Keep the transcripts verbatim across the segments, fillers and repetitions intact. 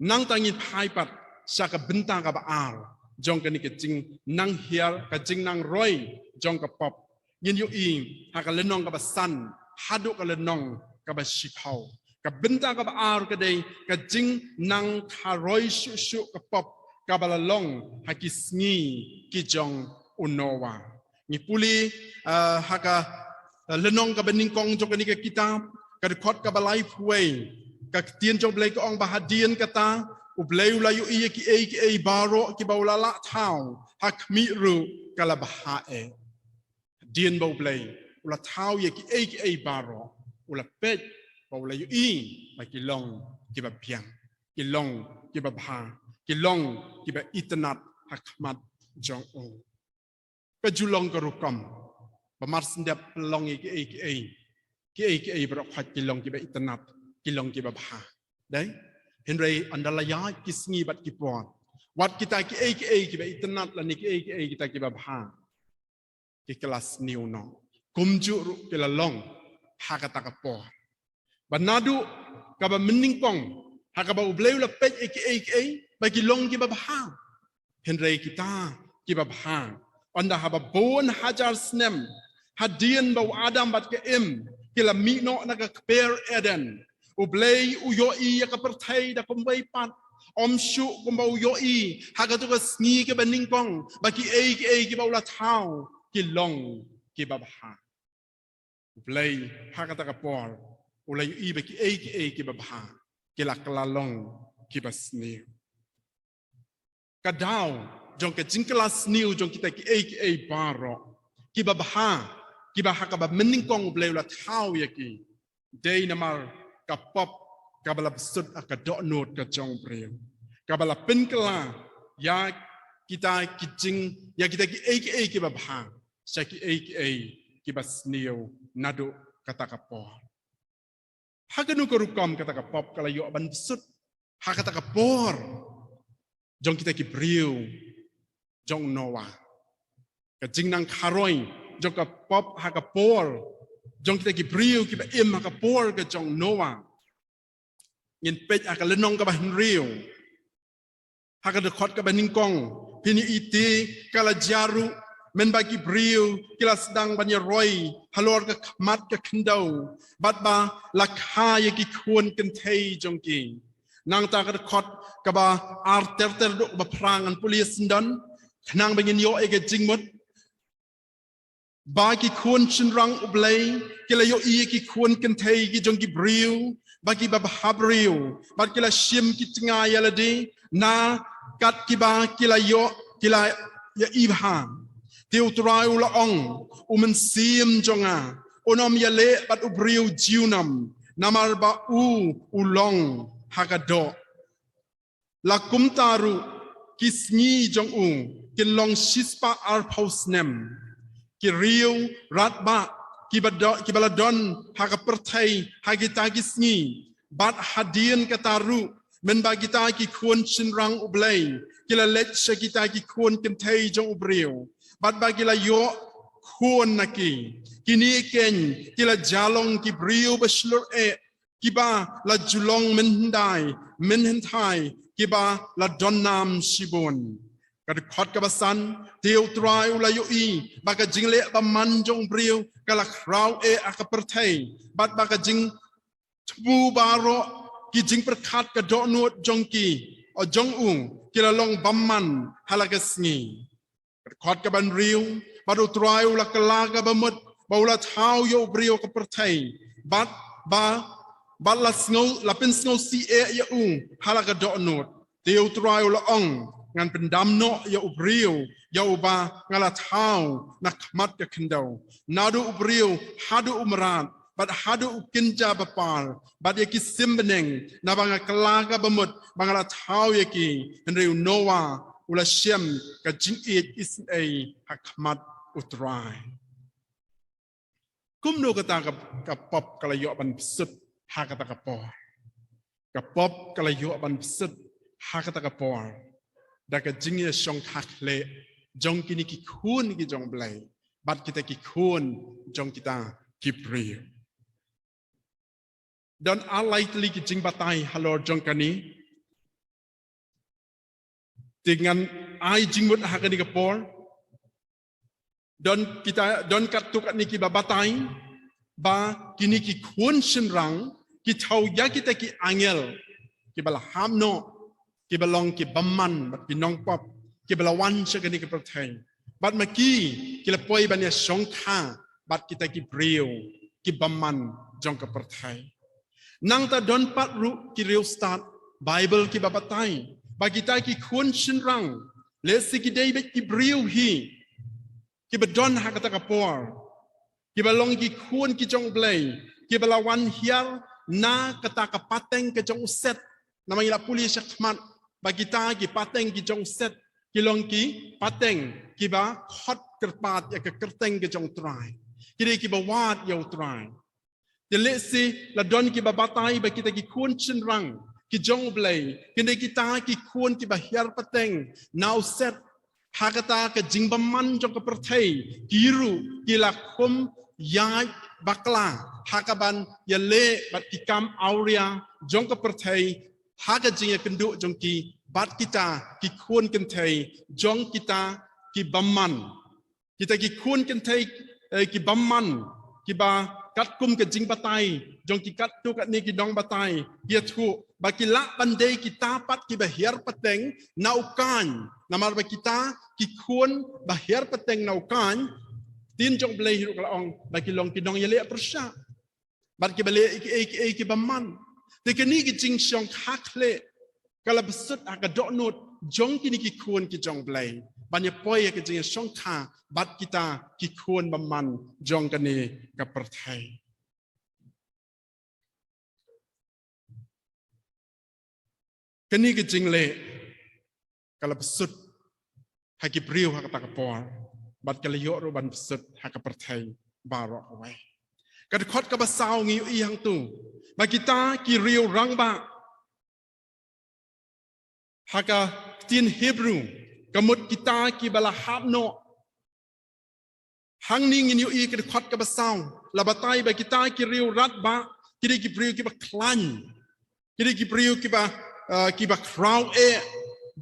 Nangta ngin phai pat sha ka bynta kaba ar jong kane ka jingnang hiar, ka jingnang roi jong ka pop. Ngin ïohi ha ka lynnong kaba san haduh ka lynnong kaba shiphew. Ka bynta kaba ar ka dei ka jingnang kharoi shuh shuh ka pop kaba la long ha ki sngi ki jong u Noah. Ngi pule, ah, ha ka, ah, lynnong kaba nyngkong jong kane ka kitab, ka dkhot kaba laiphew wei. Ka ktien jong U Blei ka ong ba hadien kata U Blei u la ïohi ïa kiei kiei baroh kiba u la lah thaw ha khmih ruh ka la bha eh. Hadien ba U Blei u la thaw ïa kiei kiei baroh, u la peit ba u la ïohi ba ki long kiba biang, ki long kiba bha, ki long kiba itynnad ha khmat jong u. Ka ju long ka rukom ba mar shen dep long ïa kiei kiei, kiei kiei baroh khoit ki long kiba itynnad, ki long kiba bha. Dei? Hynrei ynda la ïaid ki sngi bad ki por, wat kita kiei kiei kiba itynnad lane kiei kiei kita kiba bha, ki kylla sniew noh. Kumjuh ruh ki la long ha kata ka por. Ba naduh kaba mynnyngkong, ha kaba U Blei u la peit ïa kiei kiei ba ki long kiba bha. Hynrei kita kiba bha, ynda haba bun hajar snem hadien ba u Adam bad ka Im ki la mih noh na ka kper Eden, U Blei u ïohi ïa ka pyrthei da kumwei pat. Ym shuh kumba u ïohi ha katu ka sngi kaba nyngkong ba kiei kiei kiba u la thaw ki long kiba bha. U Blei ha kata ka por u la ïohi ba kiei kiei kiba bha ki la kylla long kiba sniew. Ka daw jong ka jingkylla sniew jong kita kiei kiei baroh kiba bha, kiba ha kaba mynnyngkong U Blei u la thaw ïa ki, dei namar ka pop kaba la bsut ha ka dohnud ka jong u briew, kaba la pynkylla ïa kita ki jing, ïa kita kiei kiei kiba bha sha kiei kiei kiba sniew naduh kata ka por. Ha kano ka rukom kata ka pop ka la ïoh ban bsut ha kata ka por jong kita ki briew jong u Noah? Ka jingnang kharoi jong ka pop ha ka por jong kita ki briew kiba im ha ka por ka jong u Noah. Ngin peit ha ka lynnong kaba hynriew, ha ka dkhot kaba nyngkong, phin ïohi te ka la jia ruh mynba ki briew ki la sdang ban ïaroi halor ka khmat ka khyndew bad ba la kha ïa ki khun kynthei jong ki. Nangta ka dkhot kaba ar ter ter haduh kaba phra ngan pule syndon, khnang ba ngin ïoh ïa ka jingmut. Ba ki khun shynrang U Blei ki la ïohi ïa ki khun kynthei ki jong ki briew ba kiba bhabriew bad ki la shim ki tnga ïa lade na kat kiba ki la ïoh, ki la ïohi bha. Te U Trai u la ong, U Mynsiem jong nga un ym ïaleh bad u briew junom, namar ba u u long ha ka doh. La kumta ruh ki sngi jong u kin long shispah arphew snem. Ki riew radbah kiba do-, kiba la don ha ka pyrthei ha kita ki sngi, bad hadien kata ruh mynba kita ki khun shynrang U Blei ki la leit sha kita ki khun kynthei jong u briew bad ba ki la ïoh khun na ki, kine keiñ ki la jia long ki briew ba shlur eh, kiba la ju long mynhyndai mynhynthai, kiba la don nam shibun. Ka dkhot kaba san, te U Trai u la ïohi ba ka jingleh bymman jong u briew ka la khraw eh ha ka pyrthei, bad ba ka jingthmu baroh ki jingpyrkhat ka dohnud jong ki, o jong u, ki la long bymman ha la ka sngi. Ka dkhot kaba hynriew, bad U Trai u la kylla ka bamut ba u la thaw ïa u briew ha ka pyrthei, bad ba, bad la sngew, la pynsngewsih eh ïa u ha la ka dohnud. Te U Trai u la ong, ngan pyndam noh ïa u briew ïa uba nga la thaw na khmat ka khyndew. Naduh u briew haduh u mrad bad haduh u kynja bapar bad ïa ki sim bneng, naba nga kylla ka bamut ba nga la thaw ïa ki. Hynrei u Noah u la shem ka jingïeit isynei ha khmat U Trai. Kumno kata ka, ka pop ka la ïoh ban bsut ha kata ka por? Ka pop ka la ïoh ban bsut ha kata ka por da ka jingïashongkha khleh jong kine ki khun ki jong U Blei bad kita ki khun jong kita ki briew. Don ar lai tylli ki jingbatai halor jong kane. Te ngan ai jingmut ha kane ka por. Don kita, don katto katne kiba batai ba kine ki khun shynrang ki thaw ïa kita ki angel kiba la hap noh, kiba long ki bymman bad ki nongpop kiba la wan sha kane ka pyrthei. Bad ma ki ki la poi ban ïa shongkha bad kita ki briew ki bymman jong ka pyrthei. Nangta don pat ruh ki riewstad Baibl kiba batai ba kita ki khun shynrang, lehse ki dei beit ki briew hi kiba don ha kata ka por, kiba long ki khun ki jong U Blei, kiba la wan hiar na kata ka pateng ka jong u Set. Namar ngi la pule shakhmat ba kita ki pateng ki jong u Set ki long ki pateng kiba khot kyrpad ïa ka kyrteng ka jong U Trai. Ki dei kiba wad ïa U Trai. Te lehse la don kiba batai ba kita ki khun shynrang ki jong U Blei, ki dei kita ki khun kiba hiar pateng na u Set. Ha kata ka jingbymman jong ka pyrthei, ki ruh ki la khum ïaid bakla ha kaban ïaleh bad ki kam awria jong ka pyrthei ha ka jingïakynduh jong ki bad kita ki khun kynthei jong kita ki bymman. Kita ki khun kynthei, eh, ki bymman, kiba katkum ka jingbatai jong ki katto katne ki nongbatai, ki ïathuh ba ki lah ban dei kita pat kiba hiar pateng na u Kain. Namar ba kita ki khun ba hiar pateng na u Kain, ktien jong U Blei hi ruh ka la ong ba ki long ki nongïaleh pyrshah bad kiba leh ïa kiei kiei kiba bymman. Te kane ka jingshongkha khleh ka la bsut ha ka dohnud jong kine ki khun ki jong U Blei ban ïa poi ha ka jingïashongkha bad kita ki khun bymman jong kane ka pyrthei. Kane ka jingleh ka la bsut ha ki briew ha kata ka por, bad ka la ïoh ruh ban bsut ha ka pyrthei baroh kawei. Ka dkhot kaba saw ngi ïohi hangto ba kita ki riew rangbah, ha ka ktien Hebru ka mut kita kiba la hap noh. Hangne ngin ïohi ka dkhot kaba saw la batai ba kita ki riew rangbah ki dei ki briew kiba khlaiñ, ki dei ki briew kiba, eh, kiba khraw eh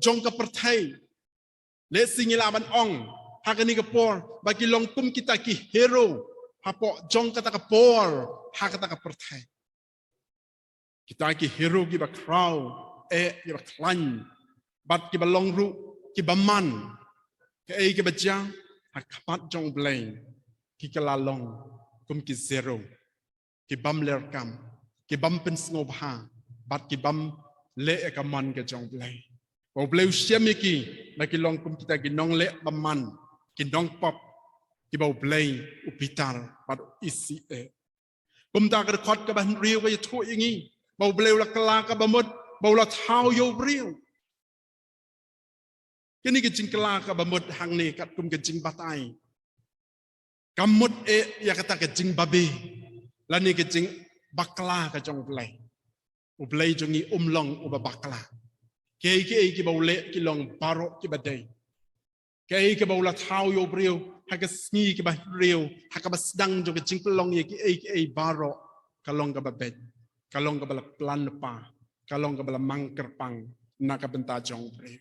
jong ka pyrthei. Lehse ngi lah ban ong ha kane ka por ba ki long kum kita ki hero hapoh jong kata ka por ha kata ka pyrthei. Kita ki hero kiba khraw eh, kiba khlaiñ bad kiba long ruh kiba bymman. Kaei kaba jia ha khmat jong U Blei, ki ka la long kum ki zero, ki bym leh kam, ki bym pynsngewbha bad ki bym leh ïa ka mon ka jong U Blei. Ba U Blei u shem ïa ki ba ki long kum kita ki nongleh bymman, ki nongpop kiba U Blei u bitar bad u isih eh. Kumta ka dkhot kaba hynriew ka ïathuh ïa ngi ba U Blei u la kylla kaba mut ba u la thaw ïa u briew. Kane ka jingkylla kaba mut hangne katkum ka jingbatai ka mut eh ïa kata ka jingbabe lane ka jingbakla ka jong U Blei. U Blei jong ngi um long uba bakla. Kiei kiei kiba u leh ki long baroh kiba dei. Kaei kaba u la thaw ïa u briew ha ka sngi kaba hynriew, ha kaba sdang jong ka jingpynlong ïa kiei kiei baroh, ka long kaba beit, ka long kaba la plan lypa, ka long kaba la mang kyrpang na ka bynta jong u briew.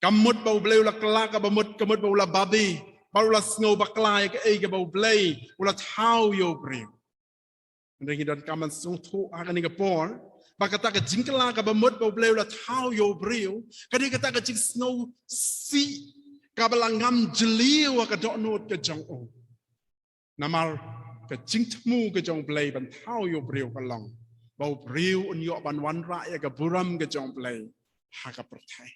Ka mut ba U Blei u la kylla kaba mut, ka mut ba u la babe, ba u la sngew bakla ïa kaei kaba U Blei u la thaw ïa u briew. Hynrei ngi donkam ban sngewthuh ha kane ka por ba kata ka jingkylla kaba mut ba U Blei u la thaw ïa u briew ka dei kata ka jingsngewsih kaba la ngam jylliew ha ka dohnud ka jong u. Namar ka jingthmu ka jong U Blei ban thaw ïa u briew ka long ba u briew un ïoh ban wanrah ïa ka burom ka jong U Blei ha ka pyrthei.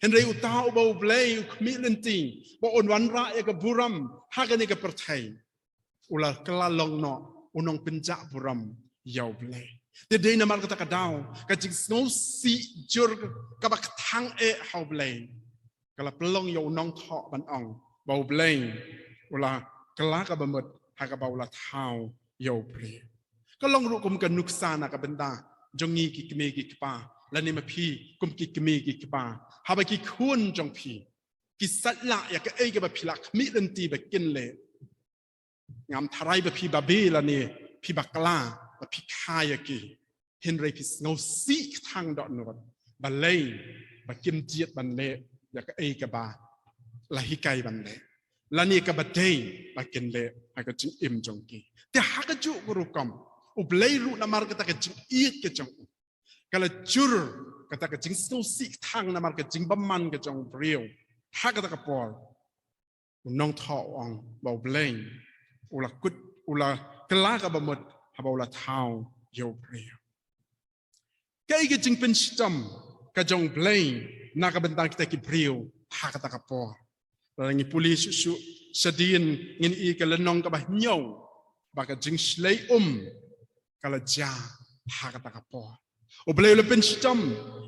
Hynrei uta uba U Blei u khmih lynti ba un wanrah ïa ka burom ha kane ka pyrthei, u la kylla long noh u nongpynjah burom ïa U Blei. Te dei namar kata ka daw ka jingsngewsih jur kaba kthang eh ha U Blei ka la pynlong ïa u nongthoh ban ong ba U Blei u la kylla kaba mut ha kaba u la thaw ïa u briew. Ka long ruh kum ka nuksa na ka bynta jong ngi ki kmie ki kpa, lane ma phi kum ki kmie ki kpa, haba ki khun jong phi ki sait lah ïa kaei kaba phi la khmih lynti ba kin leh, ngam tharai ba phi babe lane phi bakla ba phi kha ïa ki, hynrei phi sngewsih kthang dohnud. Balei? ba kim jied ban leh ïa kaei kaba la hikai ban leh, lane kaba dei ba kin leh ha ka jingim jong ki. Te ha kajuh ka rukom U Blei ruh namar kata ka jingïeit ka jong u, ka la jur kata ka jingsngewsih thang namar ka jingbymman ka jong u briew. Ha kata ka por u nongthoh u ong ba U Blei u la kut, u la kylla kaba mut haba u la thaw ïa u briew. Kaei ka jingpynshitom ka jong U Blei na ka bynta kita ki briew ha kata ka por? Lada ngi pule shuh shuh shadien ngin ïohi ka lynnong kaba hynñiew ba ka jingshlei um ka la jia ha kata ka por. U Blei u la pynshitom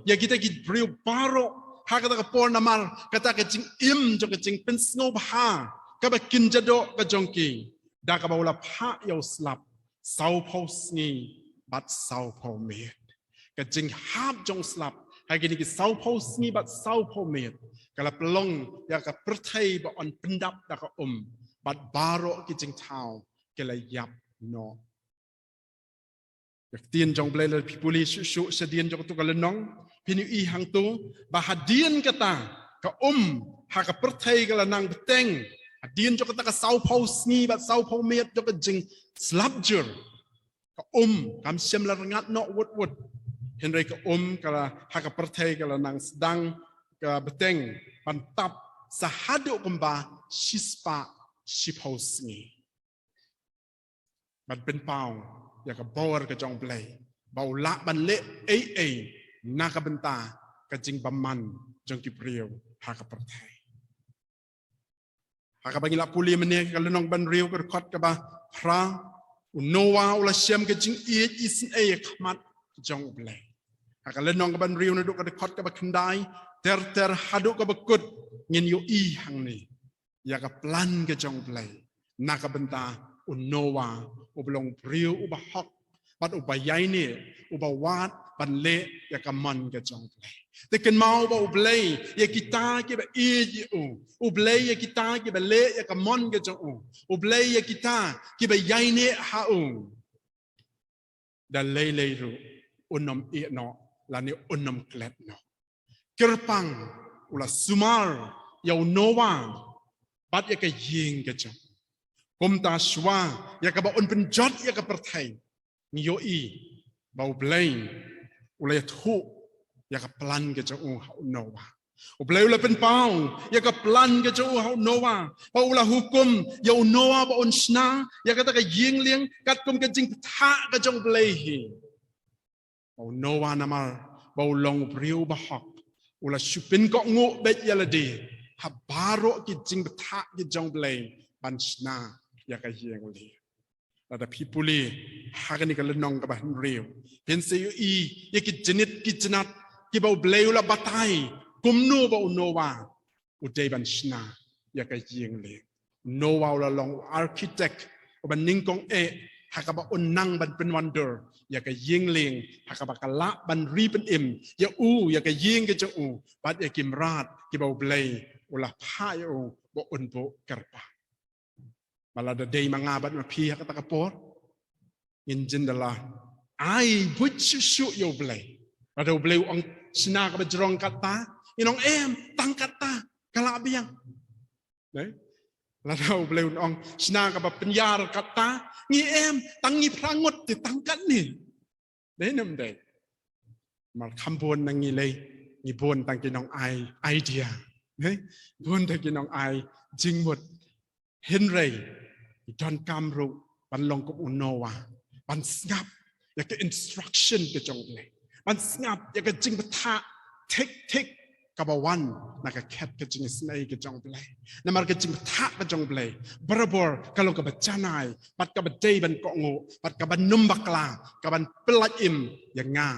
ïa kita ki briew baroh ha kata ka por namar kata ka jingim jong ka jingpynsngewbha kaba kynja doh ka jong ki, da kaba u la phah ïa u slap sawphew sngi bad sawphew miet. Ka jinghap jong u slap ha kine ki sawphew sngi bad sawphew miet ka la pynlong ïa ka pyrthei ba yn pyndap da ka um, bad baroh ki jingthaw ki la ïap noh. Ka ktien jong U Blei lada phi pule shuh shuh shadien jong kato ka lynnong, phin ïohi hangto ba hadien kata ka um ha ka pyrthei ka la nang bteng. Hadien jong kata ka sawphew sngi bad sawphew miet jong ka jingslap jur, ka um kam shym la rngat noh wut wut. Hynrei ka um ka la, ha ka pyrthei ka la nang sdang ka bteng ban tap sa haduh kumba shispah shiphew sngi. Ban pynpaw ïa ka bor ka jong U Blei ba u lah ban leh ei ei na ka bynta ka jingbymman jong ki briew ha ka pyrthei. Ha kaba ngi la pule mynne ka lynnong ba hynriew ka dkhot kaba phra, u Noah u la shem ka jingïeit isynei ha khmat jong U Blei. Ha ka lynnong kaba hynriew naduh ka dkhot kaba khyndai ter ter haduh kaba kut ngin ïohi hangne ïa ka plan ka jong U Blei na ka bynta u Noah uba long u briew uba hok bad uba ïaineh, uba wad ban leh ïa ka mon ka jong U Blei. Te kynmaw ba U Blei ïa kita kiba ïeit ïa u, U Blei ïa kita kiba leh ïa ka mon ka jong u, U Blei ïa kita kiba ïaineh ha u, da lei lei ruh un ym ïeh noh lane un ym klet noh. Kyrpang u la sumar ïa u Noah bad ïa ka ïing ka jong u. Kumta shuwa ïa kaba un pynjot ïa ka pyrthei, ngi ïohi ba U Blei u la ïathuh ïa ka plan ka jong u ha u Noah. U Blei u la pynpaw ïa ka plan ka jong u ha u Noah, ba u la hukum ïa u Noah ba un shna ïa kata ka ïing lieng katkum ka jingbthah ka jong U Blei hi. Ba u Noah namar ba u long u briew uba hok, u la shu pynkohnguh beit ïa lade ha baroh ki jingbthah ki jong U Blei ban shna ïa ka ïing lieng. Lada phi pule ha kane ka lynnong kaba hynriew, phin sa ïohi ïa ki jnit ki jnat kiba U Blei u la batai kumno ba u Noah u dei ban shna ïa ka ïing lieng. U Noah u la long u architect uba nyngkong eh ha kaba un nang ban pynwandur ïa ka ïing lieng ha kaba ka lah ban ri pynim ïa u, ïa ka ïing ka jong u bad ïa ki mrad kiba U Blei u la phah ïa u ba un buh kyrpang. Ba lada dei ma nga bad ma phi ha kata ka por, ngin jin da la ai buit shuh shuh ïa U Blei. Lada U Blei u ong shna kaba jrong katta, ngin ong em, tang katta ka la biang. Ne? Lada U Blei u ong shna kaba pynïar katta, ngi em, tang ngi phra ngut te tang katne. Dei ne ym dei? Namar kham bun na ngi lei, ngi bun tang ki nongai idea. Ne? Bun tang ki nongai jingmut. Hynrei ngi donkam ruh ban long kum u Noah, ban sngap ïa ka instruction ka jong U Blei, ban sngap ïa ka jingbthah thik thik kaba wan na ka khet ka jingisynei ka jong U Blei. Namar ka jingbthah ka jong U Blei barabor ka long kaba janai bad kaba dei ban kohnguh bad kaba nym bakla, kaban pyllait im ïa nga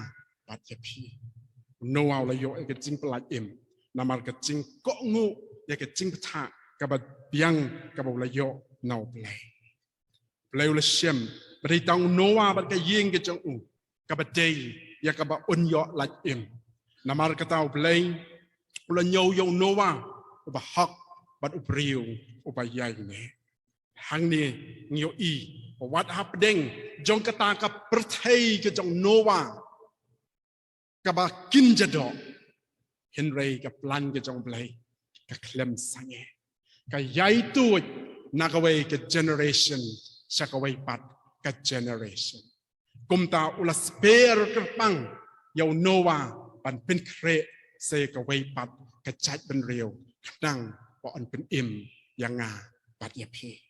bad ïa phi. U Noah u la ïoh ïa ka jingpyllait im namar ka jingkohnguh ïa ka jingbthah kaba biang kaba u la ïoh na U Blei. U Blei u la shem ba dei tang u Noah bad ka ïing ka jong u kaba dei ïa kaba un ïoh lait im. Namar kata U Blei u la ñiew ïa u Noah uba hok bad u briew uba ïaineh. Hangne ngi ïohi ba wat hapdeng jong kata ka pyrthei ka jong u Noah kaba kynja doh, Hynrei ka plan ka jong U Blei ka khlem sangeh, ka ïai tuid na kawei ka generation sha kawei pat ka generation. Kumta u la sper kyrpang ïa u Noah ban pynkhreh sa kawei pat ka jaitbynriew khnang ba yn pynim ïa nga bad ïa phi.